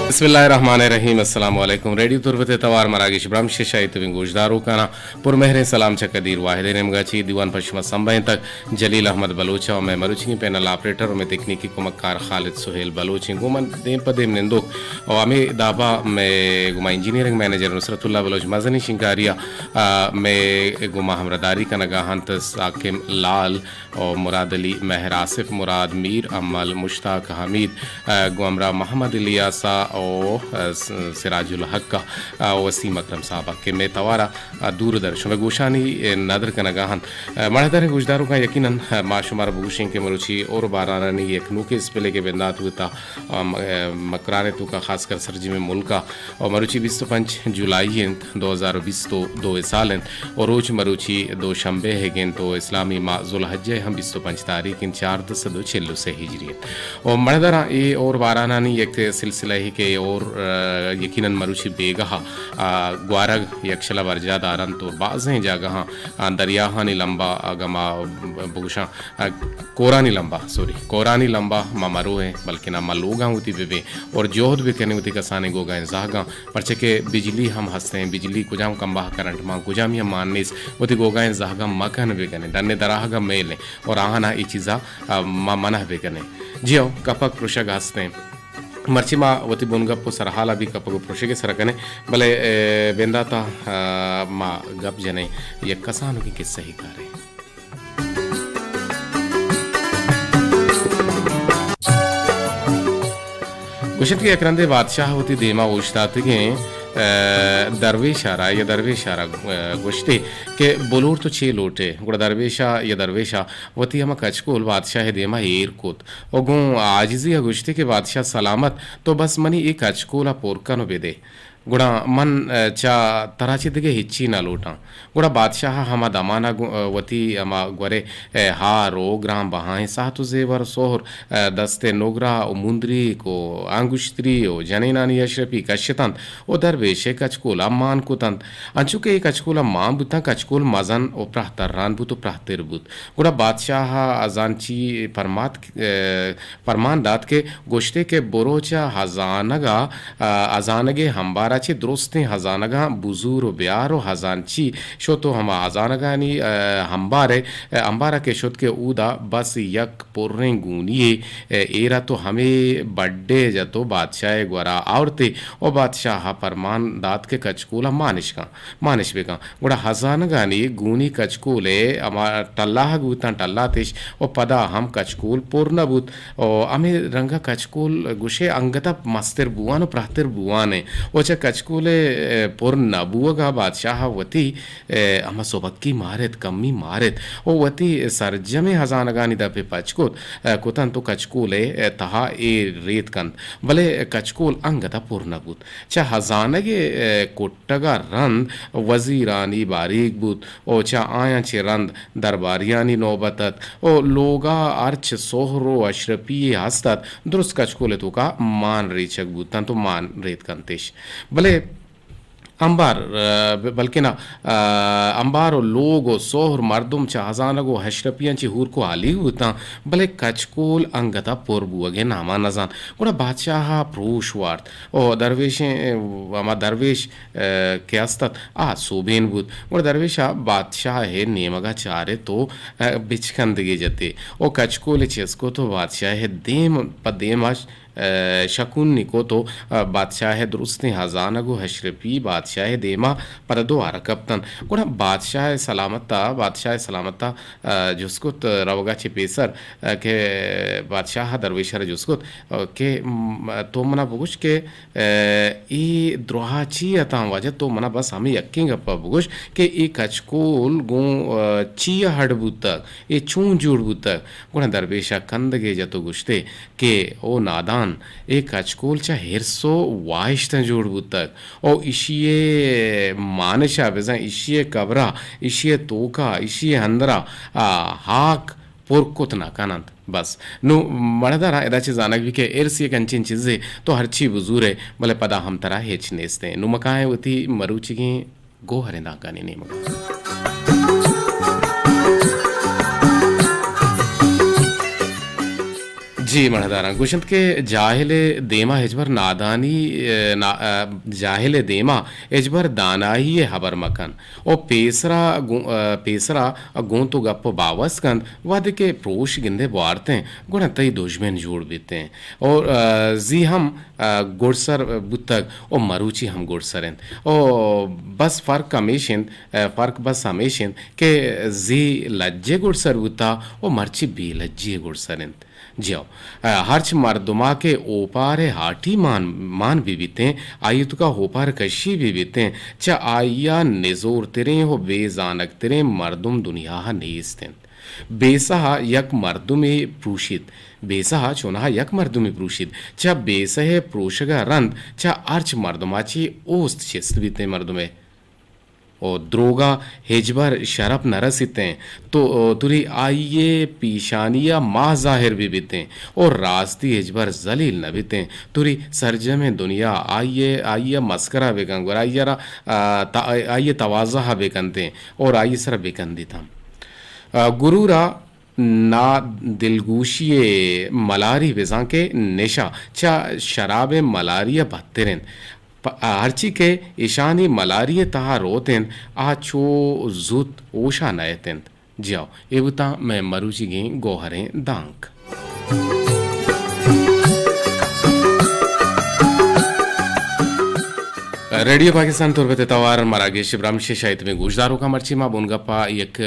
بسم اللہ الرحمن الرحیم۔ السلام علیکم۔ ریڈیو تربت ءِ توار مراگش برمش ءِ شاہی تبیں گوشداروکاں پر مہریں سلام چہ قدیر واحد ءِ نیمگا چی۔ دیوان پہ شما سمبھینتگ جلیل احمد بلوچ ءَ، مئے مروچیگیں پینل آپریٹر ءُ مئے تکنیکی کمکار خالد سہیل بلوچ ایں۔ گوں من دیم پہ دیم نندوک ءُ ہمے دابا مئے گوما انجینئرنگ منیجر نصرت اللہ بلوچ مزنیں شنگاری ءَ، آ، مئے گوما ہمراہداری کنگا انت ساکم لال ءُ مراد علی مہر، آصف مراد، میر امل، مشتاق حمید، آ، گوں ہمراہ محمد الیاسا ءُ، آ، س-، سراج الحق ءَ، آ، وسیم اکرم صاحب ءَ کہ مئے توارا، آ، دور در شمئے گوشانی، آ، ندر کنگا انت۔ آ، مڑاہداریں گوشداروکاں یقیناً، آ، ما شمارا بگوشیں کہ مروچی اور بارانانی یک نوکیں اسپلے کہ بندات بوتا، آ، م-، آ، مکران ءِ توکا خاص کر سرجمیں ملکا ءُ مروچی بیست ءُ پنچ جولائی انت، دو ہزار ءُ بیست ءُ دو ءِ سال انت ءُ روچ مروچی دوشنبے ئیگ انت ءُ اسلامی ماہ ذوالحجہ ءِ ہم بیست ءُ پنچ تاریخ انت، چاردہ سد ءُ چل ءُ سے ہجری انت۔ ءُ مڑدراں اے اور بارانانی یک سلسلہ ئے کہ اور، آ، یقیناً مروچی بیگاہ، آ، گوارگ یکشلا برجاہ دارنت ءُ بازیں جاگہاں، آ، دریاہانی لمبا اگاں ما بگوشاں، آ، کورانی لمبا، سوری، کورانی لمبا ما مرو ایں، بلکنا ما لوگاں وتی بہ بیں اور جہد بکنیں وتی کسانیں گوگائیں زہگاں، پرچہ کہ بجلی ہم ہستیں، بجلی کجام کمباہ کرنٹ مان، کجامی ہم مان نیست، وتی گوگائیں زہگاں مکن بکنیں، ڈنے دراہگا میلیں اور آہانا اے چیزا، آ، ما منع بکنیں۔ جی ہو، کپگ پرشگ ہستیں۔ مرچی ما وتی بنگپ ءُ سرحالا بھی کپگ ءُ پرشگ ءِ سرا کنیں، بلے، اے، بنداتا، آ، ما گپ جنیں یک کسانکیں قصہ ئے کارے۔ گوشت کہ یک رندے بادشاہ وتی دیما اوشتاتگیں، آ، درویش ءَ را یا درویش ءَ را، آ، گوشتے کہ بلور تو چے لوٹے؟ گڑا درویش ءَ یا درویش ءَ وتی ہما کچکول بادشاہ ءِ دیما ایر کت ءُ گوں عاجزی ءَ گوشتے کہ بادشاہ سلامت، تو بس منی اے کچکول ءَ پر کن ءُ بدے۔ گڑا من، آ، چہ ترا چہ دگہ ہچی نہ لوٹاں۔ گڑا بادشاہ ءَ ہما دمان ءَ گو-، آ، وتی ہما گورے، آ، ہار ءُ گران بہائیں ساہت ءُ زیور ءُ سہر، آ، دست ءِ نگرہ ءُ مندریک ءُ انگشتری ءُ جنینانی اشرپی کشتنت ءُ درویش ءِ کچکول ءَ مان کتنت۔ انچو کہ اے کچکول ءَ مان بوتاں، کچکول مزن ءُ پراہ تران بوت ءُ پراہ تر بوت۔ گڑا بادشاہ ءَ ہزانچی پرمات، آ، پرمان دات کہ گوشتے کہ برو چہ ہزانگ ءَ، آ، ہزانگ ءِ ہمبار ءَ چہ درستیں ہزانگاں بزور ءُ بیار ءُ ہزانچی شت ءُ ہما ہزانگانی، آ، ہمبار ءَ، آ، ہمبار ءَ کہ شت کہ اودا بس یک پریں گونی یے، آ، ایر ات ءُ ہمے بڈ ءَ جت ءُ بادشاہ ءِ گورا آورت ئے ءُ بادشاہ ءَ پرمان دات کہ کچکول ءَ مانش کن، مانش بکن۔ گڑا ہزانگانی گونی کچکول ءِ ہما ٹلاہگ بوتاں، ٹلاتش ءُ پدا ہم کچکول پر نہ بوت۔ ءُ ہمے رنگ ءَ کچکول گوشے انگت ءَ مستر بوان ءُ پراہتر بوان ایں۔ ءُ چہ کچکول ءِ، اے، پر نہ بوگ ءَ بادشاہ ءَ وتی، اے، ہما سبکی مارت، کمی مارت ءُ وتی سرجمیں ہزانگانی دپ ءَ پچ کت، اے، کتنت ءُ کچکول ءِ، اے، تہا ایر ریت کنت، بلے کچکول انگت ءَ پر نہ بوت۔ چہ ہزانگ ءِ، اے، کٹگ ءَ رند وزیرانی باریگ بوت ءُ چہ آیاں چہ رند درباریانی نوبت ات ءُ لوگ ءَ ہرچ سہر ءُ اشرپی یے ہست ات، درست کچکول ءِ توکا مان ریچگ بوتنت ءُ مان ریت کنتش۔ بلے امبار، آ، ب-، بلکنا، آ، امبار ءُ لوگ ءُ سہر مردم چہ ہزانگ ءُ اشرپیاں چہ ہورک ءُ ہالیگ بوتاں، بلے کچکول انگت ءَ پر بوگ ءِ نام ءَ نزانت۔ گڑا بادشاہ ءَ پروش وارت ءُ درویشیں، ہما درویش، آ، کہ است ات، آ سوبین بوت۔ گڑا درویش ءَ بادشاہ ءِ نیمگ ءَ چارت ءُ، آ، بچکندگے جت ئے ءُ کچکول ءَ چست کت ءُ بادشاہ ءِ دیم پہ دیم ءَ، آ، شکونی کت ءُ، آ، بادشاہ ءِ درستیں ہزانگ ءُ اشرپی بادشاہ ءِ دیم ءَ پدا دوبارہ کپتنت۔ گڑا بادشاہ ءِ سلامت ءَ، بادشاہ ءِ سلامت ءَ، آ، جست کت، روگ ءَ چہ پیسر، آ، کہ بادشاہ ءَ درویش ءَ را جست کت، آ، کہ، م-، تو من ءَ بگوش کہ اے، اے دراہ چی اتاں؟ واجہ تو من ءَ بس ہمے یکیں گپ ءَ بگوش کہ اے کچکول گوں، آ، چی ءَ ہڈ بوتگ؟ اے چون جوڑ بوتگ؟ گڑا درویش ءَ کندگے جت ءُ گوشت ئے کہ او نادان، اے کچکول چہ ہرس ءُ واہشتاں جوڑ بوتگ ءُ ایشی ءِ مانش ءَ بزاں ایشی ءِ کبر ءَ، ایشی ءِ توک ءَ، ایشی ءِ اندر ءَ، آ، ہاک پر کت نہ کن انت۔ بس۔ نوں مڑداراں ادا چہ زانگ بیت کہ ارس یک انچیں چیزے، تو ہرچی بزورئے، بلے پدا ہم ترا ہچ نیستیں۔ نوں ما کائیں وتی مروچیگیں گوہریں دانکانی نیمگ ءَ۔ جی، مڑداراں گوشنت کہ جاہل ءِ دیما ہچبر نادانی، ءَ، نا-، ءَ، جاہل ءِ دیما ہچبر دانائی ءِ ہبر مکن۔ او پیسرا گوں، ءَ، پیسرا گوں تو گپ ءَ باوست کنت، وہدے کہ پروش گندے بوارتیں، گڑا تئی دژمن جوڑ بیتیں۔ او، ءَ، زی ہم، ءَ، گڈسر بوتگ او مروچی ہم گڈسر انت۔ او بس فرق ہمیش انت، ءَ، فرق بس ہمیش انت کہ زی لج ءِ گڈسر بوتا او مرچی بے لجی ءِ گڈسر انت۔ جیو، ءَ، ہرچ مردما کہ اوپار ءِ ہاٹی مان، مان بہ بیتیں، آئی توکا اوپار کشی بہ بیتیں، چہ آئیا نزورتریں و بے زانگتریں مردم دنیا ءَ نیست انت۔ بیسہ ءَ یک مردمے پروشیت، بیسہ ءَ چوناہا یک مردمے پروشیت، چہ بیسہ ءِ پروشگ ءَ رند چہ ہرچ مردما چی اوست چست بیتیں مردمے۔ و دروگا ہچبر شرپ نہ رسیتیں۔ تو، توری آئی ءِ پیشانی ءَ ماہ ظاہر بہ بیتیں اور راستی ہچبر ذلیل نہ بیتیں۔ توری سرجمیں دنیا آئی ءِ، آئی ءَ مسکرا بکن، گڑا آئی ءَ را، آ، تا-، آئی ءِ تواضع بکنتیں اور آئی ءِ سرا بکندیت ہم۔ آ، گرورا نا دلگوشی ءِ ملاری بزاں کہ نشہ چہ شراب ءِ ملاری ءَ بدتر انت۔ پ-، ہرچی کہ ایشانی ملاری ءِ تہا روت انت، آ چو زوت ہوشا نئیت انت۔ جیو، اے بوتاں مئے مروچیگیں گوہریں دانک۔ ریڈیو پاکستان تربت ءِ توار مراگش برمش ءِ شاہیت میں گوشداروکاں مرچی ما بنگپا یک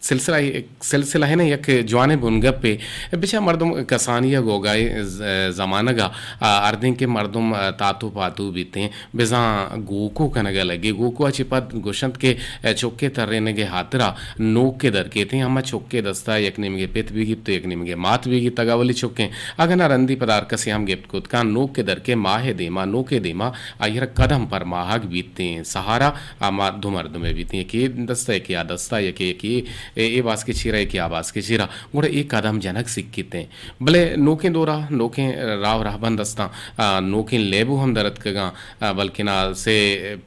سلسلہ، سلسلہ ءِ نہ یک جوانیں بنگپے، بچار مردم کسانی ءَ گوگائے ز-، زمانگ ءَ، آ، ہردیں کہ مردم، آ، تاتو پاتو بیتیں، بزاں گوکو کنگ ءَ لگے۔ گوکو ءَ چہ پد گوشنت کہ، آ، چکے ترینگ ءِ ہاترا نوکے در کیتیں، ہما چکے دستا یک نیمگے پت بیگیت تو یک نیمگے مات بیگیت، تگاولی چکیں۔ اگاں نہ رندی پدا ہر کسے ہم گپت کت کن، نوکے در کے ماہ ءِ دیما، نوکے دیما آئی ءَ را قدم پر ماہگ بیتیں، سہارا ہما دو مردمے بیتیں، یکے اے دستا، یکے آ دستا، یکے، یکے اے، اے باسکے چیرا، یکے آ باسکے چیرا، گڑا اے قدم جنگ سکیتیں۔ بلے نوکیں دورا، نوکیں راہ و رہبند استاں، آ، نوکیں لیبو ہم در اتکگاں، آ، بلکنا سے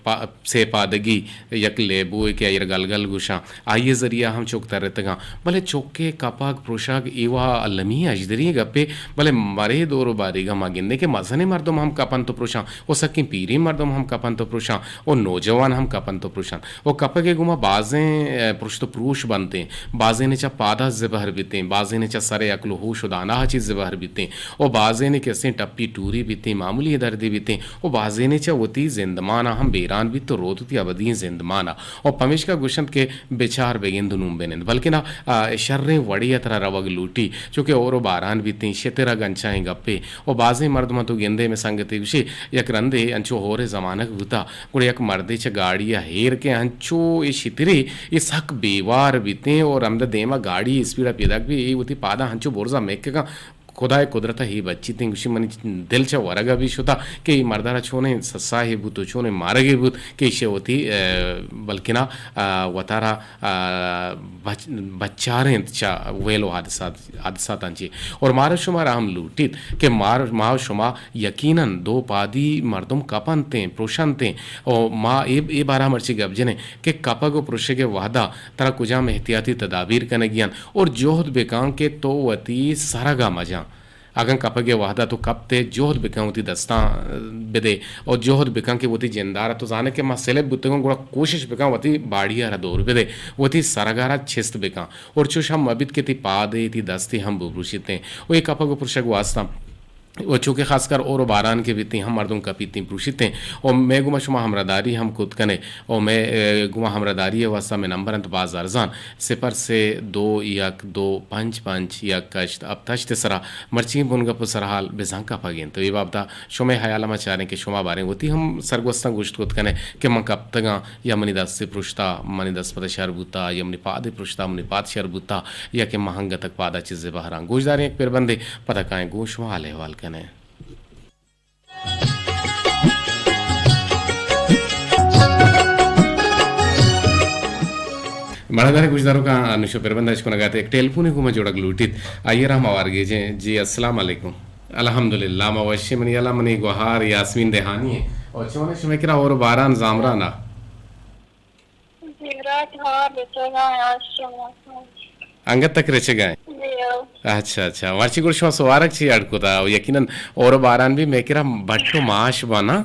پا-، سے پادگی یک لیبوے کہ آئی ءَ را گلگل گوشاں، آئی ءِ ذریعہ ہم چک ترتگاں، بلے چکے کپگ پروشگ اے وا المی اژدری گپے، بلے مرے دور و باریگا ما گندیں کہ مزنیں مردم ہم کپنت و پروشاں، و سکیں پیریں مردم ہم کپنت و پروشاں، و نوجوان ہم کپنت و پروشاں۔ و کپگ ءِ گوما بازیں، اے، پرشت و پروش بنتیں، بازینے چہ پادا زبہر بیتیں، بازینے چہ سر ءِ عقل و ہوش و داناہ چی زبہر بیتیں، و بازینے کہ استیں ٹپی ٹوری بیتیں، معمولی دردے بیتیں، و بازینے چہ وتی زندمانا ہم بیران بیت و روت وتی ابدی زندمانا۔ و پمیشکا گوشنت کہ بچار بگند و نون بنند، بلکنا، آ، شریں وڑے ءَ ترا روگ لوٹی، چونکہ ہور و باران بیتیں، شترگ انچائیں گپے۔ و بازیں مردماں تو گندے، مئے سنگتے گوشی، یک رندے انچو ہور ءِ زمانگ بوتا، گڑا یک مردے چہ گاڑی ءَ ایر کہ انچو اے شتری، اے سک بیوار بیتیں اور ہمدا دیما گاڑی اسپیڈا پیداک بی، اے وتی پادا انچو برزا مکگاں، خدائے قدرت ءَ ہی بچیتیں۔ گوشی، منی دل چہ ورگ ءَ بھی شتا کہ اے مردارا چونیں سساہے بوت و چونیں مارگے بوت کہ ایشی وتی، آ، بلکنا، آ، وتارا، آ، بچ-، بچارینت چہ ویل و حادثات، حادثاتاں چی۔ اور مارا شمارا ہم لوٹیت کہ مار-، ما و شما یقیناً دو پادی مردم کپنتیں، پروشنتیں۔ و ما اے، اے بارہ مرچی گپ جنیں کہ کپگ و پروشگ ءِ وہدا ترا کجام احتیاطی تدابیر کنگی انت اور جہد بکن کہ تو وتی سرگا مجاں۔ اگاں کپگ ءِ وہدا تو کپتے، جہد بکن وتی دستاں بدے اور جہد بکن کہ وتی جندارا، تو زانے کہ ما سلپ بوتگوں، گڑا کوشش بکن وتی باڑی ءَ را دور بدے، وتی سرگا را چست بکن اور چوش ہم مبیت کہ تی پادے، تی دستے ہم ببروشیتیں۔ و اے کپگ و پروشگ واسطہ و چونکہ خاص کر اور و باران کہ بیتیں، ہم مردم کپیتیں، پروشیتیں۔ و مئے گوما شما ہمراہداری ہم کت کنے۔ و مئے، اے، گوما ہمراہداری ءِ واسطہ مئے نمبر انت باز ارزان، صفر سے دو یک دو پنچ پنچ یک ہشت ہپت ہشت ءِ سرا۔ مرچی بنگپ و سرحال بزاں کپگ انت۔ تو اے بابتا شمئے حیال ءَ ما چاریں کہ شما باریں وتی ہم سرگوستاں گوشت کت کنے کہ من کپتگاں یا منی دست پرشتا، منی دست پدا شر بوتا، یا منی پاد پرشتا، منی پاد شر بوتا، یا کہ من ہنگتک پادا چیزے بہراں۔ گوشداریں یک پربندے، پدا کائیں گوں شما حال احوال کنیں۔ مڑدار گوشداروکاں، انوشو پربند اش کنگا ات، یک ٹیلیفونے گوما جوڑگ لوٹیت، آئی ءَ را ہم ہوار گیجیں۔ جی، السلام علیکم۔ الحمدللہ، ما وشیں، منی ہیالا منی گوہار یاسمین دہانی ایں۔ اور چونیں شمئے کرا ہور و باران زامران ءَ؟ جی، راج ہار بچگا یاسمین۔ انگت تک رچگا ایں۔ جی ہو۔ اچھا، اچھا۔ مرچی گڑا شما سوارگ چی اڈ کتا؟ و یقیناً اور باران بھی مئے کرا بٹ و ماش بنا۔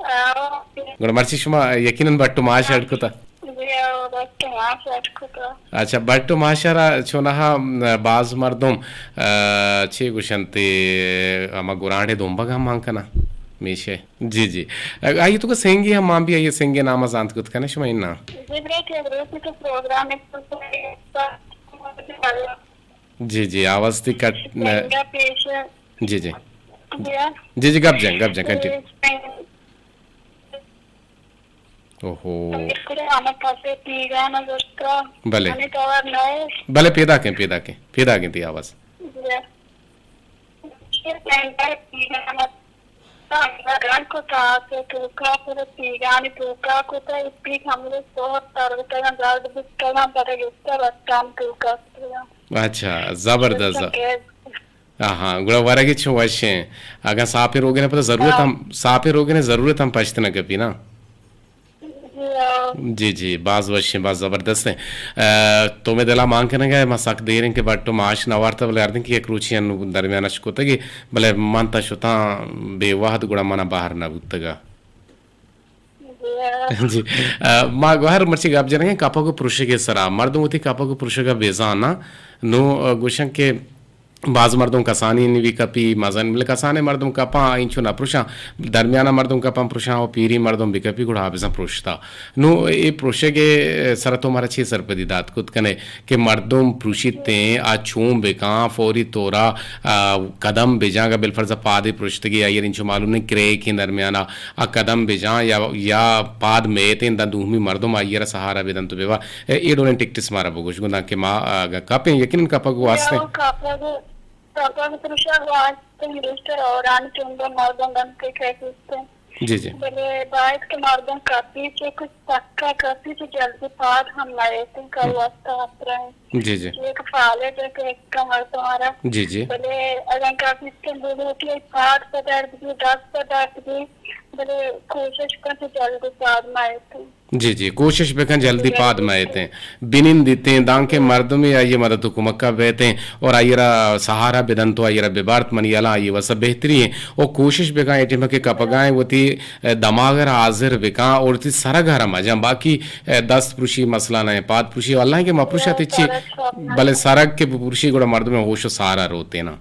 ہاں۔ گڑا مرچی شما یقیناً بٹ و ماش اڈ کتا۔ جی ہو، بٹ و ماش اڈ کتا۔ اچھا، بٹ و ماش را چونہا، م، باز مردم، آ، چی گوشنت، ہما گرانڈے دمبگ ہم مان کنا۔ میشے۔ جی، جی۔ آئی تو کہ سنگے ہم مان بھی آئی سنگے نام زانت کت کنے شما انا؟ جی، بلے کہ روچی تو پروگرام جی، جی، آواز تئی کٹ۔ جی، جی۔ جی، جی، گپ جن، گپ جن، کنٹینیو۔ اوہو۔ بلے۔ بلے، پیدا کیں، پیدا کیں، پیدا کیں تئی آواز۔ گران کتا کہ توکا پر تیگانی توکا کتا، ایپی ہملے سوہر تربتگاں، زرد بوتگاں، پدا گپتا بستان توکا کتگاں۔ اچھا، زبردست۔ اچھا، کہ آہاں، گڑا ورگے چو وشیں۔ اگاں ساپیں روگنے پدا ضرورت ہم، ساپیں روگنے ضرورت ہم پشت نہ کپی نا۔ جی، جی، باز وشیں، باز زبردستیں۔ آ، تو مئے دلا مان کنگا ئے، ما سک دیریں کہ بٹ و ماش نہ وارتا، بلے ہردیں کہ یک روچی انو درمیان اش کتگی، بلے من تا شتاں بے وہد گڑا منا بہر نہ بوتگا۔ جی۔ آ، ما گوہر مرچی گپ جنگیں کپگ و پروشگ سرا، مردم وتی کپگ و پروشگا بیزان نا، نو، آ، گوشن کہ باز مردم کسانی نی بہ کپی، مزن، بلے کسانیں مردم کپاں، اینچو نہ پروشاں، درمیانا مردم کپاں پروشاں و پیری مردم بہ کپی، گڑا آ بزاں پروشتا۔ نوں اے پروشگ ء سرا تو مارا چے سرپدی دات کت کنے کہ مردم پروشیتیں، آ چون بکاں، فوری طورا، آ، قدم بجاں، اگاں بالفرض پادے پروشتگی، آئی ء انچو معلوم نہیں کریکیں درمیانا آ قدم بجاں یا، یا پاد میتیں، داں دومی مردم آئی ء را سہارا بدنت و ببا۔ اے، اے ڈولیں ٹکٹس مارا بگوش، گوں دانکہ ما، آ، اگاں کپیں، یقیناً کپگ ء واستیں۔ کپگ، کپگ پروشگ واستیں، گیشتر اورانی چنڈ مردم دنت کہ کپیت۔ جی، جی۔ بلے باید کہ مردم کپیت، چہ کہ سکا کپیت، جلدی پاد ہم میتیں، کل واسطہ خطرہ ہیں۔ جی، جی۔ یک فالج ہے کہ ایک مردم آرا۔ جی، جی۔ بلے اگاں کپیت کہ بلوٹی پاد پہ درد بھی، دست پہ درد بھی، بلے کوشش کن کہ جلدی پاد میتیں۔ جی، جی، کوشش بکن جلدی پاد مئیتیں، بنندیتیں، دانکہ مردمے آئی ء مدد و کمک ء بیتیں اور آئی ء را سہارا بدنت و آئی ء را ببارت، منی ہیالا آئی ء واسطہ بہتری ایں۔ و کوشش بکن اے ٹیم ء کہ کپگائیں وتی، ء، دماغ ء را حاضر بکن اور وتی سرگ ء را مجن، باقی، ء، دست پروشی مسئلہ نہ ایں، پاد پروشی واللہ کہ مپروشا تچی، بلے سرگ کہ بپروشی گڑا مردم ہوش و سہارا روتیں نا۔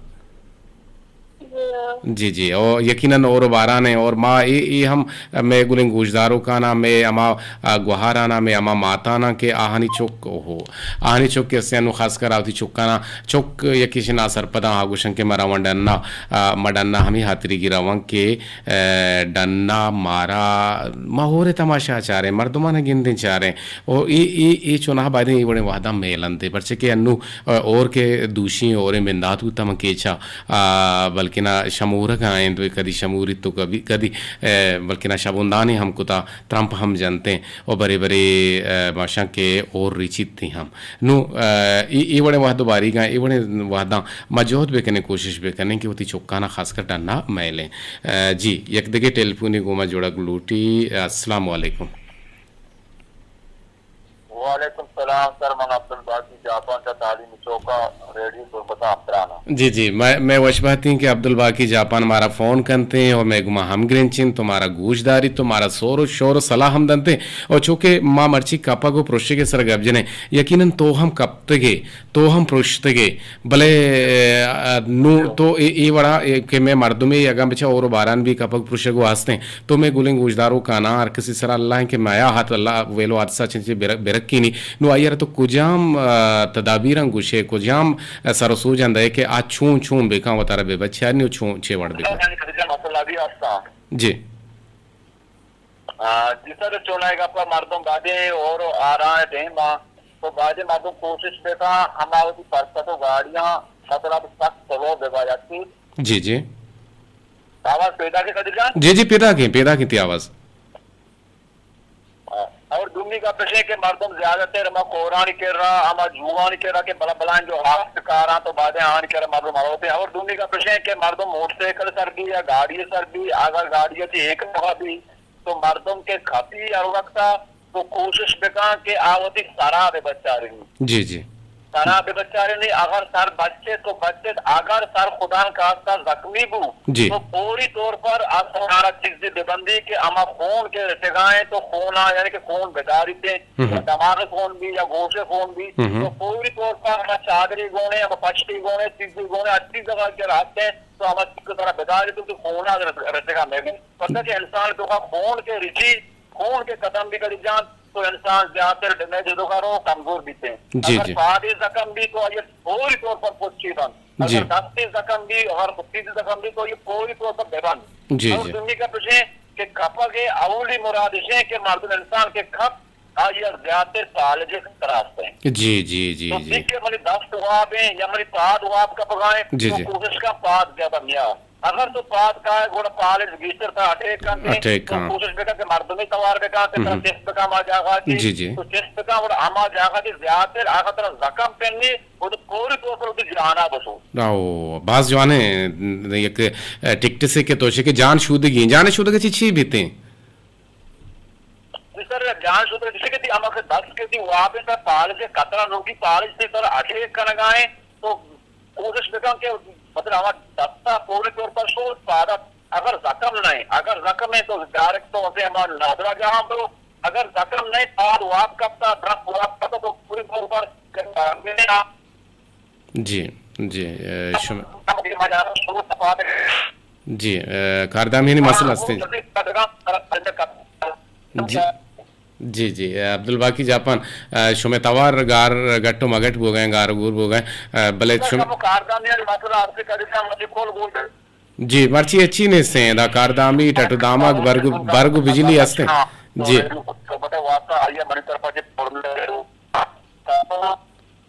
جی، جی، او یقیناً اور و باران ہیں اور ما اے، اے ہم مئے گلیں گوشداروکاناں، مئے ہما، آ، گوہاراناں، مئے ہما ماتاناں کہ آہانی چک، اوہو، آہانی چک کہ استیں انوں خاص کر آ وتی چکاناں، چک یکے شے ناسرپداں آ گوشن کہ ما رواں ڈنا، آ، ما ڈنا ہمے ہاتریگی رواں کہ، آ، ڈنا مارا، ما ہورے تماشا چاریں، مردماناں گندیں چاریں۔ او اے، اے، اے چوناہا بایدیں اے وڑیں وہداں میل انت، پرچہ کہ انوں، آ، اور کہ دوشی اوریں بندات بوتا من کیچا، آ، بلکنا شمورگ ء انت، کدی شموریت تو کبھی، کدی، آ، بلکنا شبوندانی ہم کتا، ترمپ ہم جنتیں، و برے برے، آ، ماشاں کہ اور ریچیت ہم۔ نوں، آ، اے، اے وڑیں وہد و باریگاں، اے وڑیں وہداں ما جہد بکنیں، کوشش بکنیں کہ وتی چکانا خاص کر ڈنا میلیں۔ آ، جی، یک دگہ ٹیلیفونی گوما جوڑگ لوٹی۔ السلام علیکم۔ وعلیکم سلام سر، من عبدالباقی جاپان چہ تعلیمی چوکا ریڈیو تربتا ہمترانا۔ جی، جی، مئے، مئے وش بہتیں کہ عبدالباقی جاپان مارا فون کنتیں اور مئے گما ہم گرنچیں تو مارا گوش داریت تو مارا سور و شور و صلاح ہم دنتیں اور چونکہ ما مرچی کپگ و پروشگ سر گپ جنیں، یقیناً تو ہم کپتگے، تو ہم پروشتگے، بلے، آ، نوں تو اے، اے وڑا، اے، کہ مئے مردمے اگاں بچا اور و باران بھی کپگ پروشگ واستیں، تو مئے گلیں گوشداروکاناں ہر کسی سرا اللہ ہیں کہ میا ہات اللہ ویلو حادثہ چنچے بر-، برکینی۔ نوں آئی را تو کجام، آ، تدابیراں گوشے، کجام، آ، سر و سوجاں دئے کہ آ چون چون بکاں وتارا بے بچارنی و چون چے وڑ بکاں؟ جی۔ آ، جی سر، چونائے گپا مردم بادیں اور آرائیں ٹیم آ، تو بادیں مردم کوشش بکاں، ہما وتی پرسد و گاڑیاں مطلب سخت سلو ببایدتی۔ جی، جی۔ آواز پیدا کے قدیر جان؟ جی، جی، پیدا کے، پیدا کے تی آواز۔ آ، اور دومی گپ اش کہ مردم زیادہ تر ہما کورانی کرا، ہما جوانی کرا کہ بلا بلائیں جو ہاست کاراں تو بادیں آنی کرا مردم آوتے۔ اور دومی گپ اش کہ مردم موٹر سائیکل سر بھی یا گاڑی سر بھی، اگر گاڑی تی ایک دفعہ بھی تو مردم کہ کپی ہر وقت تو کوشش بکاں کہ آ وتی سرا بہ بچارینی۔ جی، جی۔ ترا بہ بچارینی، اگر سر بچت تو بچت، اگر سر خدا نخواستہ زخمی بو، جی۔ تو فوری طور پر اسپتال چیزی بہ بندی کہ ہما خون کہ رٹگائیں تو خون آ، یعنی کہ خون بداریتے، ہم۔ یا دماغ خون بھی یا گوش خون بھی، ہم۔ تو فوری طور پر ہما چادری گونے، ہما پشتی گونے، چیزی گونے، اچھی جگہ کہ رہتے ہیں، تو ہما چیز کو طرح بداری تو کہ خون آ رٹگا میں بھی۔ پتہ کہ انسان تو کا خون کے رچی، خون کے قدم بھی کری جان، تو انسان زیادہ تر ڈیمیج ہو کر کمزور بیتے ہیں۔ جی، اگر جی۔ پادی زخم بھی تو یہ فوری طور پر پچی بند۔ جی۔ اگر دستی زخم بھی، اگر خودی زخم بھی تو یہ فوری طور پر بند۔ جی، اور جی۔ دنیا کا پوچھیں کہ کپگ اولی مراد اسے کہ مردم انسان کے کپ آئی زیادہ تر پالج خطرہ است ہیں۔ جی، جی، جی، تو جی۔ دیکھ کے منی دست واب ہیں یا منی پاد واب کپگائیں، جی، تو جی۔ کوشش کا پاد زیادہ میار۔ اگر تو پاد کائے گڑا پالج گیشتر ترا اٹیک کنت، اٹیک تو ہاں۔ کوشش بکن کہ مردمی توار بکن کہ ترا ہم۔ چست بکن ہما جاگہ کی، جی، جی۔ تو چست بکن گڑا ہما جاگہ کی زیادہ تر اگر ترا زخم پنی، وہ تو فوری طور پر وتی جانا بسو۔ او، باز جوانیں یک ٹکٹسے کہ تو شے کہ جان شودگی، جان شودگی چی چی بیتے؟ جی سر، جان شودگی چی کہ تئی ہما کہ دست کہ تئی واب ہیں، ترا پالج خطرہ نوکی پالج تئی ترا اٹیک کنگائیں، تو کوشش بکن کہ مطلب ہما دستا فوری طور پر شود، پادا اگر زخم نہیں، اگر زخم ہے تو ڈائریکٹ تو اسے ہما نادرا جہاں برو، اگر زخم نہیں، پاد واب کپتا، دست واب کپتا تو فوری طور پر جی، جی، اے، شما، جی، اے، کاردامینی مسئلہ ہستے۔ جی، جی، جی، اے، عبدالباقی جاپان، اے، شمے توار گار گٹ و مگٹ بوگئے، گار و گور بوگئے، اے، بلے شم-، جی، مرچی اچھی نیستیں، دا کاردامی، ٹٹ و دامگ، برگ، برگ و بجلی ہستیں۔ جی۔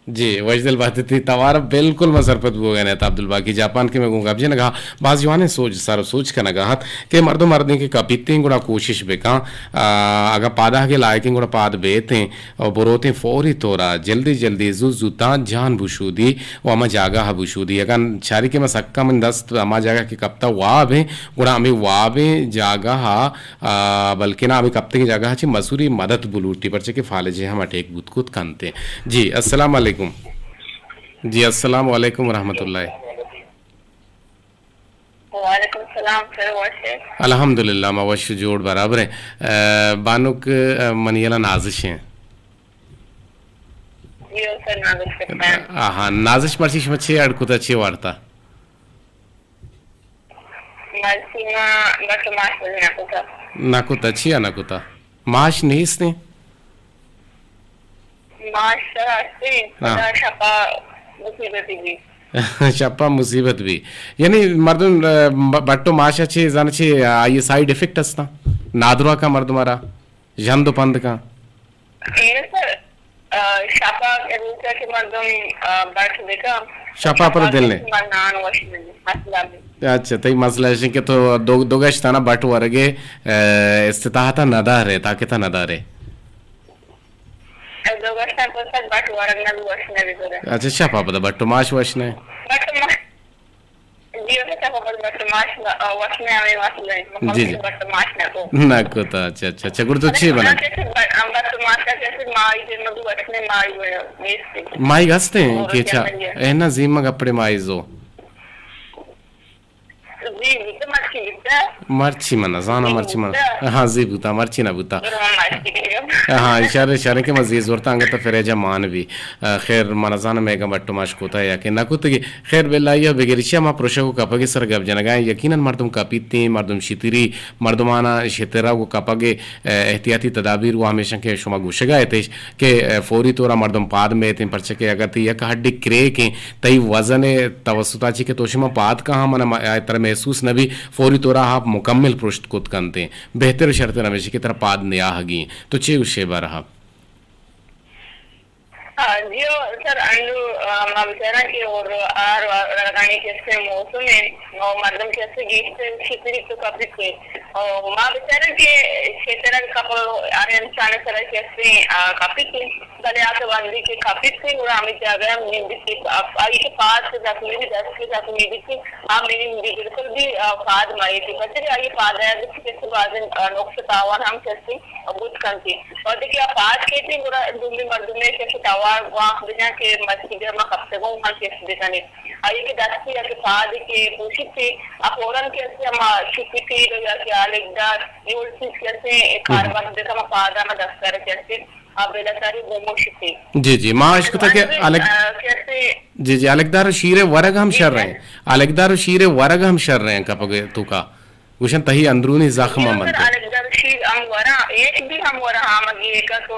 جی، وشدل بات تئی توار، بالکل ما سرپد بوگئے نہ ات عبدالباقی جاپان کہ مئے گوں گپ جنگا باز جوانیں سوچ، سر و سوچ کنگا ات کہ مردم مردیں کہ کپیتیں گڑا کوشش بکاں، آ، اگاں پاداہگے لائقیں گڑا پاد بیتیں و بروتیں فوری طورا جلدی جلدی زوت زوتاں جان بشودی و ہما جاگہ بشودی۔ اگاں چاری کہ ما سکا من دست ہما جاگہ کہ کپتا وابیں گڑا ہمیں وابیں جاگہ آ، بلکنا ہمے کپتگیں جاگہ ء چہ مزوری مدد بلوٹی، پرچہ کہ فالج ء ہم اٹیک بوت کت کنت۔ جی، السلام علیکم۔ جی، السلام علیکم ورحمۃ اللہ۔ وعلیکم السلام، سر وش ئے؟ الحمدللہ، ما وش جوڑ برابر ہیں۔ آ، بانک، آ، منی یلا نازش ہیں۔ جی، او سر، نازش کرتا ہے۔ آہا، نازش مرچی شما چے اڑ کتا، چے وارتا؟ مرچی ما بٹ و ماش بزی نہ کتا۔ نہ کتا، چیا نہ کتا؟ ماش نیست ہیں؟ ماش سر ہستی، ہاں۔ پدا شپا مصیبتی بھی۔ شپا مصیبت بھی۔ یعنی مردم، آ، ب-، بٹ و ماش چی زن چی، آ، آئی سائیڈ افیکٹ ہستا؟ نادرا کا مردم را؟ ژند و پند کن۔ اے سر، آ، شپا روچا کہ مردم، آ، بٹ بکن۔ شپا پر شپا دل نے۔ من نان وش نبی، مسئلہ بھی۔ اچھا، تئی مسئلہ ہے کہ تو دو، دو گشتانا بٹ ورگے، آ، استطاعتا ندارے، طاقتا ندارے۔ دو گشتان پر سر بٹ ورگ نبی، وش نبی تو۔ اچھا، شپا پدا بٹ و ماش وش نے۔ بٹ ما-، جی، اسے تک بٹ ماش نہ، آ، وش نہ ہمیں وش نہ، جی، جی۔ بٹ ماش نہ کو۔ نہ کو تو، اچھا، اچھا، اچھا، گڑا تو چی بنا؟ کیسے بٹ، آ، بٹ ماش کا کیسے مائی دے مگو وش نہ مائی ہوئے، نیستی۔ مائی ہستے ہیں اور کہ کیا اچھا، بن گیا؟ اے نا زیمگ اپڑے مائی زو۔ جی، بوتا مرچی بوتا۔ مرچی من زانا، جی، مرچی من۔ بوتا۔ ہاں، زی بوتا، مرچی نہ بوتا۔ ہاں، اشارے، اشارے کہ من زی زورتا انگت فریجا مان بھی۔ آ، خیر، من زانا میگا بٹ ماش کوتا یا کہ نہ کوتگی۔ خیر، باللہ، یا بگریشی ہما پروشہ کو کپگے سر گپ جنگا ہیں۔ یقیناً مردم کپیتیں، مردم شتری، مردمانا شترا کو کپگے، آ، احتیاطی تدابیر و ہمیشہ کہ شما گوشگا اتش کہ، آ، فوری طورا مردم پاد میتیں، پرچہ کہ اگر تی یک ہڈی کریکیں، تئی وزن ء توسط ء چی کہ تو شما پاد کاہاں من ء ترا محسوس نہ بی، فوری طور ء آپ مکمل پرشت کت کنت ء بہتر و شرتر ہمیش کہ ترا پاد نیاہگی۔ تو چے گوشے بارہ ء؟ آ، جی او سر، انو، آ، ما بچاراں کہ اور آر ورگانی کسے موسم ہے، او مردم کسے گیشتر شتری تو کپیت ہے۔ او ما بچاراں کہ شتر کپ آر انسان سر کسے، آ، کپیت ہے۔ بلے آ کہ وندی کہ کپیت گڑا ہمے جاگہ ء نندیت، آئی کہ پاد کہ زخمی بیت، دست کہ زخمی بیت، آ منی بالکل بھی، آ، پاد مئیت، پرچہ کہ آئی پاد ء چہ کسے بازیں، آ، نقص تاوان ہم کسے بوت کنت۔ وہدے کہ آ پاد کیت گڑا دومی مردمے کسے تاوان گوانک بجن کہ مسیت ءَ ما کپتگوں، ما کس بکنیں۔ آئی کہ دستی یا کہ پاد کہ پوشیت، آ فوراً کہ اسے ہما چکی تیل یا کہ آلگدار، یہ چیز کہ اسے کاربند بکن، ما پاد ہما دستار کہ اسے، آ بلا ساری گومو شتی۔ جی، جی، ما اشکتا کہ آلگ-، آ، کہ اسے جی، جی، آلگدار و شیر ورگ ہم شر ہیں۔ آلگدار و شیر ورگ ہم شر ہیں کپگ توکا۔ گوشن تہی اندرونی زخم ہم بنت۔ الگ در شیر ہم ورا، ایک بھی ہم ورا، ہم گیکا تو،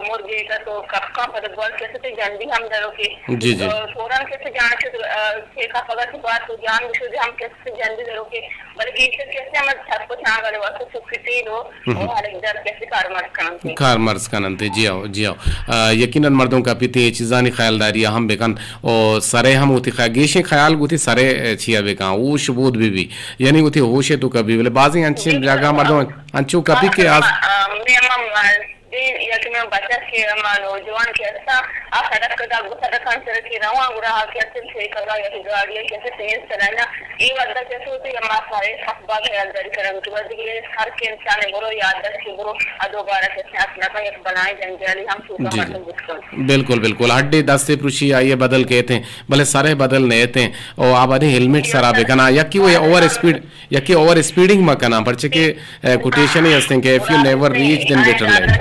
مرگیکا تو، کپکا پد گوال کسے تے جندی ہم درو کے۔ جی، جی۔ فوراً کسے جان شد، آ، کہ کپگا تو بات تو جان بشد ہم کسے جندی درو کے۔ بلے گیشتر کسے ہم تھپ و چانگا لے واسطے سکتی تیل و، ہم۔ و الگ در کسے کارمرز کننتے۔ کارمرز کننتے، جی ہو، جی ہو۔ آ، یقیناً مردم کپیت اے چیزانی خیالداری ہم بکن۔ و سرے ہم وتی خیا-، گیشیں خیال گوتی سرے چیا بکن، ہوش بود بی بی۔ یعنی وتی ہوش ءِ توکا بی، بلے بازیں انچیں جاگہ مردم انچو کپی کہ آس۔ دین یا کہ من بچک کہ ہما نوجوان کہ استا، آ سڑک دا گو سڑکان سر کہ رواں گڑا آ کہ اسے سے کلا یا کہ گاڑی یا کہ اسے تیز چلانا، اے ودا کہ سوتی ہما سارے حق با خیال داری کرن کہ ودا کہ ہر کہ انسان برو یاد داشت کہ برو آ دوبارہ کہ اسے اصلا یک بلائیں جنجالی ہم سوتا مردم بوت کنت۔ بالکل، بالکل۔ ہڈے دست پروشی آئی بدل کیت ہیں، بلے سرے بدل نیت ہیں۔ او آبادی ہیلمٹ سرا بکنا، یکی وہ اوور اسپیڈ، یکی اوور اسپیڈنگ مکنا، پرچہ کہ، اے، کوٹیشن ہی ہستیں کہ if you never reach then better late۔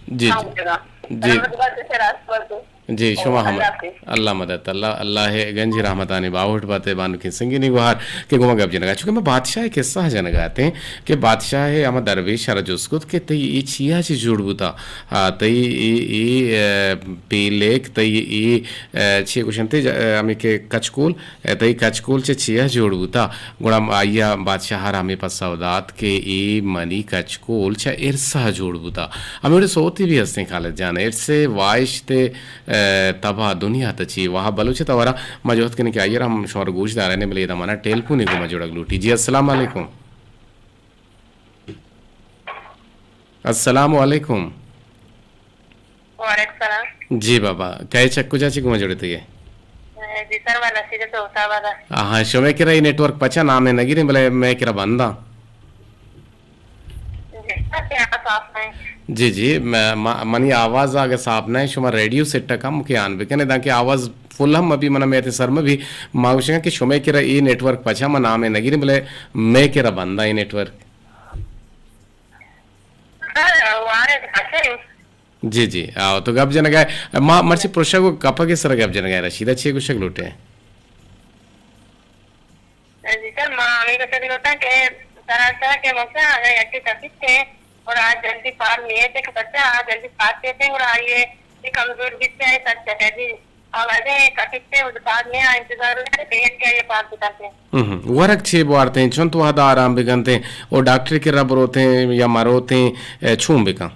جی، جی۔ جی، شما ہم۔ اللہ مدد، اللہ، اللہ گنجی رحمتانی باہوٹ باتے بانکیں سنگینی گوہار کہ گوما گپ جنگا۔ چونکہ میں بادشاہ قصہ جنگا آتے ہیں کہ بادشاہ ہما درویش را جست کت کہ تئی اے چیا چی جوڑ بوتا؟ آ، تئی اے، اے، اے، پیلک، تئی اے، اے، چی گوشنتے، ہمیں کہ کچکول، اے، تئی کچکول چہ چیا جوڑ بوتا؟ گڑا آئیا بادشاہ را ہمیں پسو دات کہ اے منی کچکول چہ ارسا جوڑ بوتا۔ ہمیں وڑے سوتی بھی ہستیں خالد جان، ارسے واہشتے، اے، تباہ دنیا تچی۔ واہ بلوچ تورا ما جہد کنیں کہ آئیا ہم شور گوش دارے نے، بلے ادا منا ٹیلیفون کو ما جوڑگ لوٹی۔ جی، السلام علیکم۔ السلام علیکم۔ وعلیکم السلام۔ جی بابا، کئے چہ کجا چی گوما جوڑتگے؟ جی سر، من نصیرہ صوبہ آباد آں۔ آہاں، شمے کرا اے نیٹ ورک پچا نامے نگیریں، بلے مے کرا بنداں۔ جی سر، کیا صاف نہیں؟ جی، جی، م-، م-، منی آواز اگر صاف نہیں، شما ریڈیو سیٹ کم کہ آن بکنے، دانکہ آواز فل ہم مبی، منا میتے سر مبی، ما گوشگاں کہ شمے کرا اے نیٹ ورک پچا، ما نامے نگیریں، بلے مے کرا بنداں اے نیٹ ورک۔ سر، وارد حسن۔ جی، جی، آؤ، تو گپ جنگا ہے۔ ما مرچی پروشا کو کپا کے سر گپ جنگا ہے۔ رشیدہ چی گوشگ لوٹے؟ جی سر، ما ہمیں گوشگ لوٹاں کہ سراسر کے مسئلہ اگر یکی تفیق ہے اور آج جلدی پار نہیں ہے کہ بچہ آج جلدی پار کیتے ہیں اور آئیے یہ کمزور بیتے ہیں سر چکے جی۔ آوازیں کٹتے اتپاد میں انتظار میں پیٹ کے یہ پاس بتاتے ہیں۔ ہم، ورگ چے بوارتیں، چنت وہد آرام بگنتیں، او ڈاکٹر کرا بروتیں یا مروتیں، اے، چون بکن؟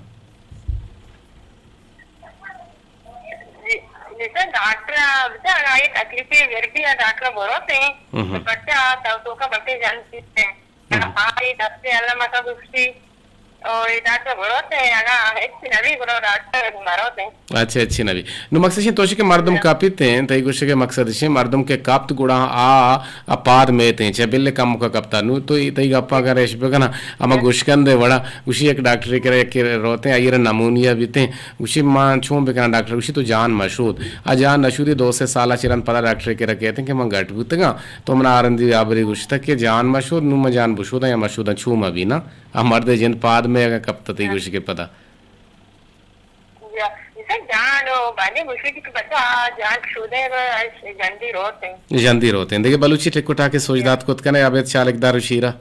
جی، جیسا ڈاکٹر، بچا، اگر یہ تکلیفیں ور بھی ہے، ڈاکٹر بروتیں، ہم۔ تو بچہ، تو، تو کا بچے جان سکتے ہیں۔ ہم۔ ہاں، یہ دستے اللہ مکا بخشی۔ او اے ڈاکٹر بروتے، اگاں ہچ نبی گڑا ڈاکٹر مروتے۔ اچھا، ہچ نبی۔ نو مقصد شیں تو کہ مردم کپیت ہیں، تئی گوشگ ءِ مقصد شیں مردم کہ کپت گڑا آ، آ پاد میت ہیں، چہ بل کم کا کپتا۔ نو تو تئی گپا اگر اش بکنا، اما گوشکند وڑا، گوشی یک ڈاکٹر کرا یک روتے، آئی را نمونیا بیتے، گوشی ما چون بکناں ڈاکٹر، گوشی تو جان مشود۔ آ جان نشودی دو سے سالا چرند پدا ڈاکٹر کرا کہتے ہیں کہ من گٹ بوتگاں، تو منا آرندی آبری گوشتگ کہ جان مشود، نو من جان بشوداں یا مشوداں چون مبی نا۔ آ مرد ءِ جند پاد مئے اگاں کپت تئی گوشگ ءِ پدا۔ جا-، جیسا جان و بانی گوشی کہ بچا آ جان شودے و اش جندی روت ہیں۔ جندی روت ہیں۔ دگہ بلوچی ٹک و ٹاکے سوج دات کت کنے ابید چالک دار و شیرا۔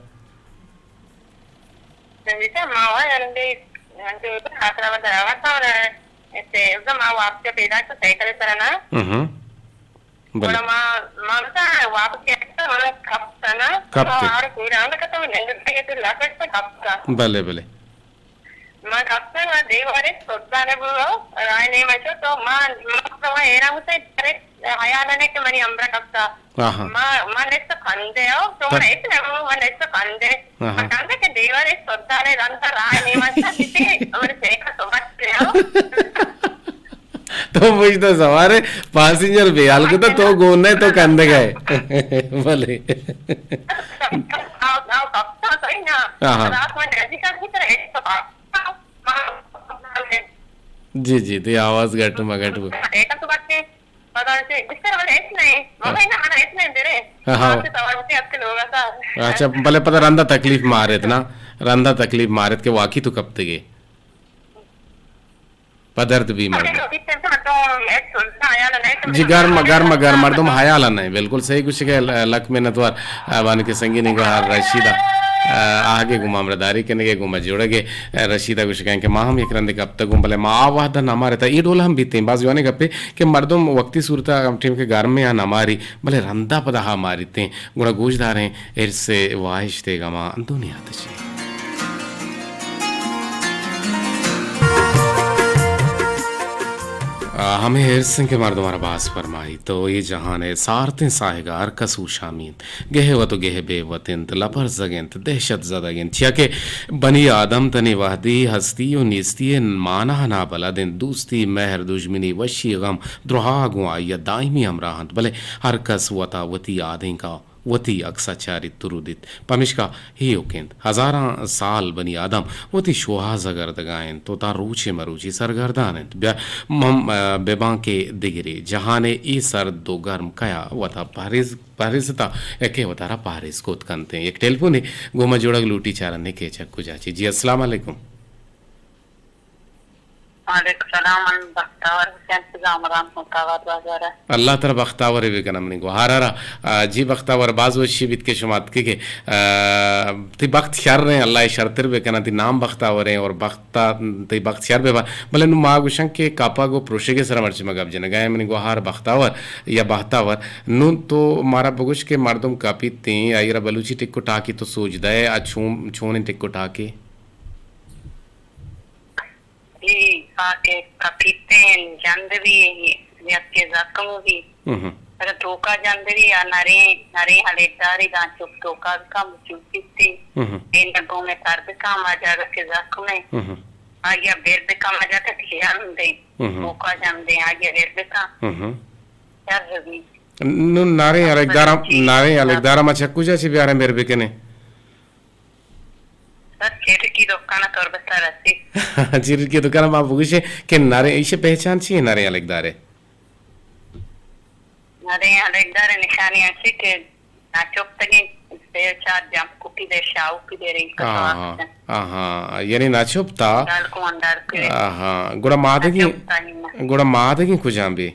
جیسا ما و اندے، اندے آسرا و دراوت اور ایسے، ما واپس پیدا تو سائیکل سرنا۔ ہم۔ بلے۔ گڑا ما، ما بتا واپس گیا تو ما کپتا نا۔ کپتے۔ اور پورا ہم کتا نند تے تو لاکٹ سے کپتا۔ بلے، بلے۔ ما کپتا نا دیوارے سوتا نے بولو، رائے نہیں مچو تو ما، ما تو ایرا ہوتے ڈائریکٹ حیال نے کہ منی امرا کپتا۔ آہا۔ ما، ما نشت کندے ہو، تو من ایت نہ، ما نشت کندے۔ آہا۔ ما کندے کہ دیوارے سوتا نے رنگ رائے نہیں مچو کسی، اور سیکا تو بچ گیا۔ تو پشت ءَ سوار ئے، پاسنجر بے حال کتا، تو گون نہ ئے، تو کندگ ءَ ئے۔ بلے۔ آہاں۔ جی، جی، تئی آواز گٹ ما گٹ بو۔ ڈیٹا تو بچے، پدا سے بستر والے ایس نہیں، ہاں۔ مگر نا، ہمارا ایس نہیں دے رہے۔ ہاں، ہاں۔ آپ سے سوال ہوتے ہیں، آپ کے لوگ آتا۔ اچھا، بلے پدا رندا تکلیف مارت نا، رندا تکلیف مارت کہ واقعی تو کپتگے۔ پہ درد بی مردم۔ جی، گرم، گرم، گرم، مردم حیال نہ، بالکل صحیح گوشگے، ل-، لک منت وار، آ، بانک سنگینی گوہار رشیدہ، آ، آہگے گوں ما ہمراہداری کنگے، گوں ما جوڑگے، آ، رشیدہ گوشگے کہ ما ہم یک رندے کپتگوں، بلے ما آ وہدہ نہ مارتا، اے ڈول ہم بیتیں، باز جوانیں گپے کہ مردم وقتی صورتا ہم ٹیم کہ گرمیں آ نہ ماری، بلے رندا پدا ہا ماریتیں، گڑا گوش داریں، ارس واہشتے گما دنیا تچی۔ آ، ہمے ارس انت کہ مردمارا باز پرمائی، تو اے جہان ء سارتیں ساہگا ہر کس اوشامی انت۔ گہے وت و گہے بے وت انت، لپرزگ انت، دہشت زدگ انت۔ چیا کہ بنی آدم تنی وہدی ہستی و نیستی ء مانا نابلد انت۔ دوستی، مہر، دژمنی، وشی، غم، درہا گوں آئی ء دائمی ہمراہ انت، بلے ہر کس وتا وتی آدینکا وتی عکس ء چاریت ترودیت۔ پمیشکا ایوک انت۔ ہزاراں سال بنی آدم وتی شوہاز ء گردگا انت و تا روچے مروچی سرگردان انت۔ بیا ہم، ء، بباں کہ دگرے جہان ء اے سرد و گرم کیا وتا پہریز، پہریزتا، ء کہ وتارا پہریز کت کنت۔ یک ٹیلیفونے گوں ما جوڑگ لوٹی، چارنے کہ چہ کجا چی۔ جی، السلام علیکم۔ وعلیکم سلام، من بختاور حسین، زامران متاوات بازار ء۔ اللہ ترا بختاورے بکنم منی گوہارا را۔ آ، جی بختاور، باز وشی بیت کہ شما اتکگے۔ آ، تئی بخت شر ایں، اللہ ء شرتر بکناں، تئی نام بختاور ایں اور بخت، تئی بخت شر ببا۔ بلے نوں ما گوشاں کہ کاپا گو پروشگے سرا مرچی ما گپ جنگا ایں، منی گوہار بختاور یا بہتاور۔ نوں تو مارا بگوش کہ مردم کاپیت ایں، آئی را بلوچی ٹک و ٹاکی تو سوج دئے، آ چون، چونیں ٹک و ٹاکے؟ اے آ کہ کپیتیں جند بی، یکے زخم بی۔ مہم۔ اگاں توکا جند بی، آ نریں، نریں ہلیداری داں چپ توکا بکن، چوپیتی۔ مہم۔ دیم گومے سر بکن، ما جاگہ کہ زخم ہے۔ مہم۔ آگیا بیر بکن، ما جاگہ کہ جند ہے۔ مہم۔ توکا جند ہے، آگیا بیر بکن۔ مہم۔ شر بی۔ نوں نریں ہلیدارا، نریں ہلیدارا ما چکو جا چی بیاریں بیر بکنے؟ سر، چیرکی دکان ء تربت ء رسی۔ چیرکی دکان ء ما بگوشیں کہ نریں، ایشی پہچان چی ہے نریں الگدار ء؟ نریں الگدار ء نشانی ایشی کہ ناچوپتگیں سے چار جمپ کپی دے، شاہو پی دے رہی۔ آہاں، آہاں، یعنی ناچوپتا۔ دال کو اندر کے۔ آہاں، گڑا مادگیں، ناچوپتا ہی نہ۔ گڑا مادگیں کجام بی؟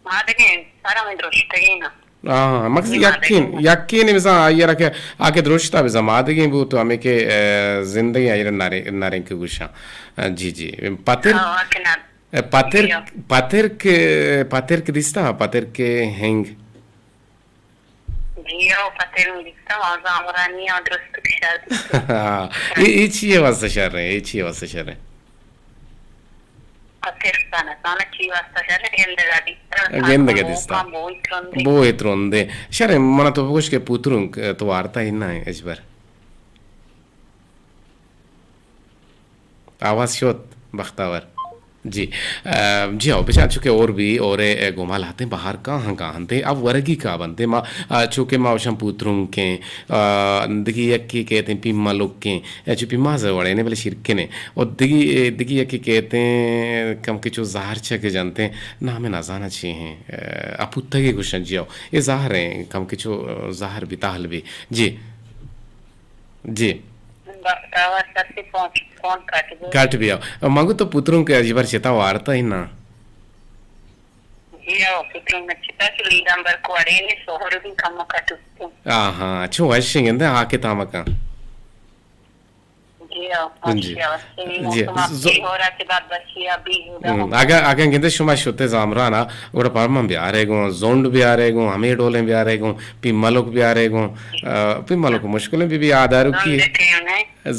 مادگیں سر ہمیں درشتگیں نا۔ ہاں، مقصد یکین، یکین بزاں آئی را کہ آ کہ درشتا بزاں مادگیں بو تو ہمیں کہ، اے، زندگی آئی را نرے-، نریں کہ گوشاں۔ جی، جی۔ پتر، ہاں، آ کہ نر-، اے، پتر، جی، ہاں۔ پتر کہ، پتر کہ دیستا، پتر کہ ہنگ۔ جی، او پتر من دیستم، آ زامرانی، آ درست کہ شر دیستم۔ اے، اے چی ہے واسطہ شر ہے؟ اے چی ہے واسطہ شر ہے؟ پتر کا نزاناں چی واسطہ شر ہے، گندگا دیستم۔ گندگا دیستم۔ بوئی ترندے۔ بوئی ترندے۔ شر ہے، منا تو بگوش کہ پوترونک تو وارتا ہی نہ ہے، اجبر۔ آواز شت، بختاور۔ جی۔ ا، جی ہو، بچار چونکہ اور بھی، اور، اے، گوما لہتیں بہار کاہاں کاہنتے، اب ورگی کا بنتے، ما، ا، چونکہ ما اوشاں پوترونکیں، ا، دگی یکی کہتیں پیما لوکیں، اے، چو پیما زہ وڑے نے بلے شرکنے۔ اور دگی، اے، دگی یکی کہتیں کم کے چو زہر چک جنتے، نام نزاناں چی ہیں، ا، اپوتگی گوشن جی ہو۔ اے زہر ہیں، کم کے چو زہر بھی تاہل بھی۔ جی۔ جی۔ بختاور سر سے فون، فون کٹ گیا۔ کٹ بیا۔ منگو تو پترونک اجبر چتا وارتا ہی نا۔ جی ہاں، پترونک چتا کہ لیدان بر کو اڑے نے سوہر بھی کم کٹ۔ آہاں، چو وشیں گندے آ کے تامکا۔ جی ہاں، جی۔ وشی وشی۔ جی۔ موسم آپ زو-، کی ہو رہا کہ بات بچی ابھی ہوں۔ اگا، اگا گندے شما شتے زامرانا، گڑا پرمان بیارے گوں، زونڈ بیارے گوں، ہمے ڈولیں بیارے گوں۔ پی ملک بیارے گوں، آ، پی ملک مشکلیں بی بی آ دارو کی۔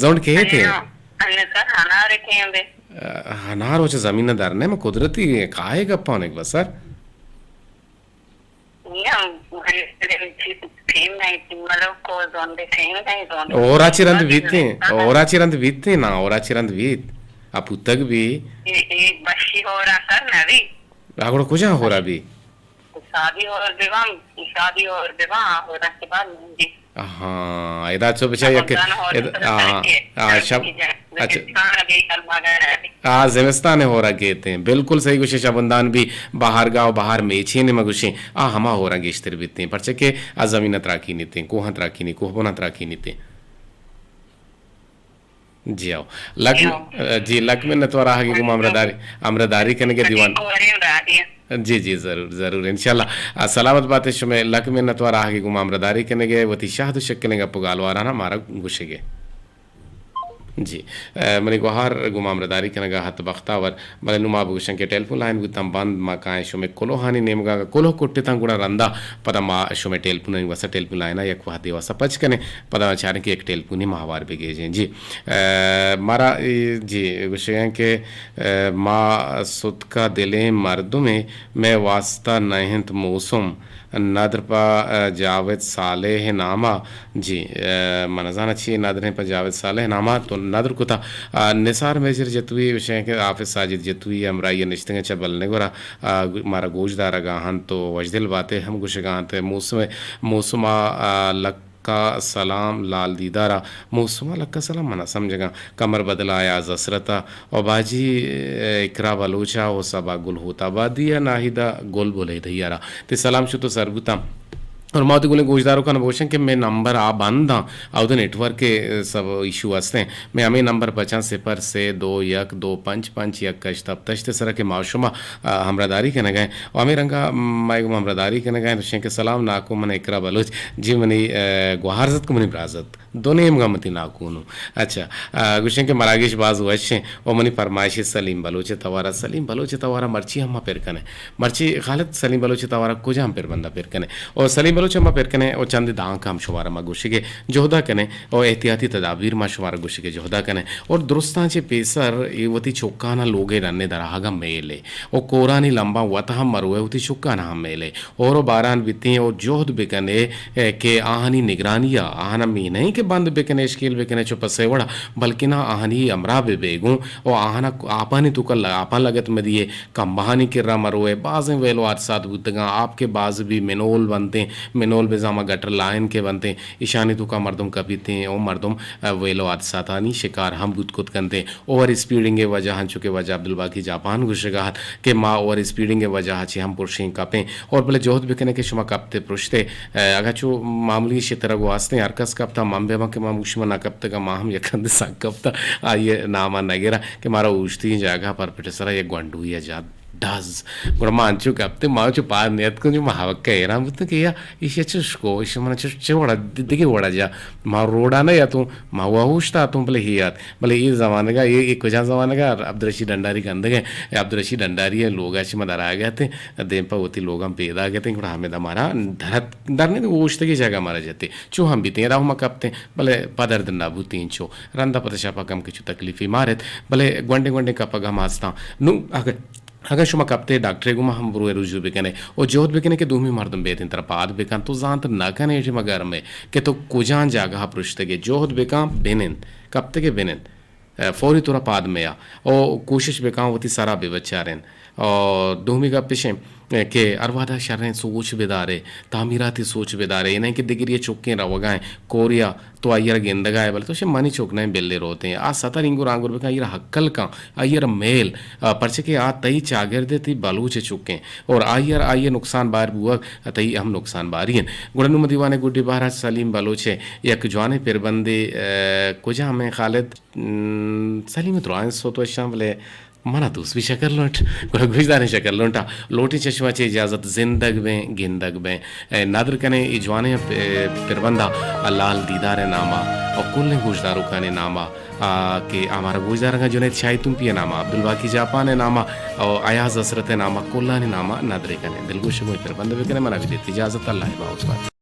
زونڈ کہے تھے؟ انّے سر انار کہیں بے۔ آ، انار وچ زمین دار نے، میں قدرتی کائے گپانے بس سر۔ نہ، پی ملک کو زونڈ کہیں بے، زونڈ۔ اورا چی رند بیتے، اورا چی رند بیتے نا، اورا چی رند بیت۔ اپوتگ بی۔ اے، اے بشی ہورا سر نہ بی۔ آ گڑا کجا ہورا بی؟ حسابی ہور بباں، حسابی ہور بباں، ہورا کے بعد نندی۔ آہاں، ادا چو بچا یک، رمضان ہور ادا، آہاں، آہاں، شب، اچھا۔ زمستان ءَ بے گرماگاہ نہ بیت۔ آ، زمستان ءِ ہور ءَ گیتیں۔ بالکل صحیح گوشے، شبندان بھی بہارگاہ و بہار میچین ما گوشیں، آ ہما ہور ءَ گیشتر بیتیں۔ پرچہ کہ آ زمین ءَ تراکینیتیں، کوہاں تراکینی، کوہ بناں تراکینیتیں۔ جی آؤ۔ لک، جی آؤ۔ جی، لک منت وار آہگے گوں ما ہمراہداری، ہمراہداری کنگے دیوان۔ جی، جی، ضرور، ضرور، انشاءاللہ۔ آ، سلامت بات شمے، لک منت وار آہگے گوں ما ہمراہداری کنگے، وتی شہد و شکلیں گپ و گالوارانا مارا گوشگے۔ جی، آ، منی گوہار گوں ما ہمراہداری کنگا ہت بختاور۔ بلے نوں ما بگوشاں کہ ٹیلیفون لائن بوتاں بند، ما کائیں شمے کلوہانی نیمگا، اگاں کلوہ کٹتاں گڑا رندا پدا ما شمے ٹیلیفونانی واسطہ ٹیلیفون لائنا یک وہدے واسطہ پچ کنیں، پدا ما چاریں کہ یک ٹیلیفونی ما ہوار بگیجیں۔ جی، آ، مارا، اے، جی، گوشگاں کہ، آ، ما ستکا دلیں مردمے، مئے واسطہ نہ انت موسم، ندر پہ، آ، جاوید صالح ناما۔ جی، آ، من نزاناں چی ندریں پہ جاوید صالح ناما تو ندر کتا۔ آ، نثار میجر جتوئی، گوشیں کہ حافظ ساجد جتوئی ہمراہی نشتگیں چہ بلنے گورا، آ، مارا گوش دارگا ہنت تو وشدل باتے ہم گوشگا انت۔ موسم، موسم آ، لکا سلام لال دیدارا۔ موسم آ لکا سلام منا سمجھگا۔ قمر بدل آیا از حسرتا۔ و باجی، اے، اقرا بلوچا و صبا گل ہوت آبادی ء ناہیدہ گل بلیدہ ء را۔ تے سلام شت و سر بوتاں۔ اور ما وتی گلیں گوشداروکاں بگوشیں کہ مئے نمبر آ بند آں، اودا نیٹ ورک ء سب ایشو ہستیں۔ مئے ہمے نمبر پچاں صفر سے دو یک دو پنچ پنچ یک ہشت ہپت ہشت ء سرا کہ ما شما، آ، ہمراہداری کنگا ایں۔ و ہمے رنگا مئے گوما ہمراہداری کنگا ایں، گوشیں کہ سلام ناکو من اقرا بلوچ۔ جی منی، آ، گوہار زتک منی برازتک۔ دو نیمگا متی ناکو نوں۔ اچھا، آ، گوشیں کہ مراگش باز وش ایں و منی فرمائش سلیم بلوچ ء توارا، سلیم بلوچ ء توارا مرچی ہم ما پر کنیں۔ مرچی خالد سلیم بلوچ ء توارا کجام پر بندا پر کنیں؟ او سلیم بلوچ ء ما پر کنیں او چندے دانک ہم شمارا ما گوشگے جہدا کنیں او احتیاطی تدابیر ما شمارا گوشگے جہدا کنیں اور درستاں چہ پیسر اے وتی چکانا لوگے ڈنے دراہگا میلے او کورانی لمباں وت ہم مروے وتی چکانا ہم میلے۔ ہور و باران بیتیں و جہد بکنے، اے، کہ آہانی نگرانی ء آہانا می نہیں کہ بند بکنے، اشکیل بکنے چو پسے وڑا، بلکنا آہانی ہمراہ بہ بیگوں و آہانا آپانی توکا ل-، آپاں لگت مدیے، کمبہانی کرا مروے، بازیں ویل و حادثات بوتگاں، آپ کے باز بھی منول بنتیں، منول بزاں ما گٹر لائن کے بنتیں، ایشانی توکا مردم کپیتیں و مردم، ا، ویل و حادثاتانی شکار ہم بوت کت کنتیں۔ اوور اسپیڈنگ ء وجہ، انچو کہ واجہ عبدالباقی جاپان گوشگا ات کہ ما اوور اسپیڈنگ ء وجہ ء چہ ہم پرشیں کپیں اور بلے جہد بکنیں کہ شما کپتے پرشتے، ء، اگاں چو معمولی شتر ء گواستیں ہر کس کپتا، من بہ باں کہ ما گوشی ما نہ کپتگا، ما ہم یک ہندے سک کپتا، آئی ء نام ء نہ گراں کہ مارا اوشتی جاگہ پر پٹ ء سرا یک گونڈوی ء جات ڈز۔ گڑا ما انچو کپتے، ما چو پاد نیتکوں، چو ما ہبکہ حیران بوتوں کہ یا ایشی چش کو، ایشی من چش چہ وڑا، دگہ وڑا جا۔ ما روڈا نہ یاتوں، ما وا اوشتاتوں، بلے ہی یات۔ بلے اے زمانگا، اے، اے کجا زمانگا عبدالرشید ڈنڈاری گندگ ء، عبدالرشید ڈنڈاری ء لوگا چہ ما در آگتیں، دیم پہ وتی لوگاں پیدا گتیں، گڑا ہمدا مارا درت، در نہیں، اوشتگی جاگہ مارا جتے۔ چو ہم بیتیں، ادا ہم کپتیں، بلے پدرد نہ بوتیں چو۔ رندا پدا شپا کم کہ چو تکلیفی مارت، بلے گونڈیں گونڈیں کپگ ہم ہستاں۔ نوں اگہ اگاں شما کپتے ڈاکٹرے گوما ہم بروئے رجوع بکنے و جہد بکنے کہ دومی مردم بیتیں ترا پاد بکن، تو زانت نہ کنے ایٹی مگرمے کہ تو کجان جاگہ پرشتگے، جہد بکن بنند، کپتگے بنند، ء، فوری ترا پاد میا و کوشش بکن وتی سرا بہ بچارین۔ و دومی گپ اشیں کہ ہر وہدا شریں سوچ بدارے، تعمیراتی سوچ بدارے، اے نہ کہ دگری چکیں روگائیں کوریا تو آئی ء را گندگ ء ئے، بلے تو شے منی چک نہ بلے روتیں۔ آ ستر اینگر آنگر بکن، آئی ء را ہکل کن، آئی ء را میل، آ، پرچہ کہ آ تئی چاگرد ء تئی بلوچ ء چک ایں اور آئی ء را آئی ء نقصان بار بوگ تئی ہم نقصان باری انت۔ گڑا نوں ما دیوان ء گڈی بہر ء سلیم بلوچ ء یک جوانیں پربندے، آ، کجا ہمیں خالد، م، سلیم درائیں سوت وشاں بلے منا دوست بی شکر لنٹ، گڑا گوشداریں شکر لنٹا۔ لوٹیں چہ شما چہ اجازت، زندگ بیں، گندگ بیں۔ اے ندر کنیں اے جوانیں پ-، پربندا لال دیدار ء ناما اور کلیں گوشداروکانی ناما، آ، کہ ہمارا گوشدارگا جنید شاہی تمپی ء ناما، عبدالباقی جاپان ء ناما اور ایاز حسرت ء ناما کلانی ناما ندرے کنیں۔ دلگوش گوں اے پربند بکنیں، منا بدیت اجازت، اللہ ء باوت بات۔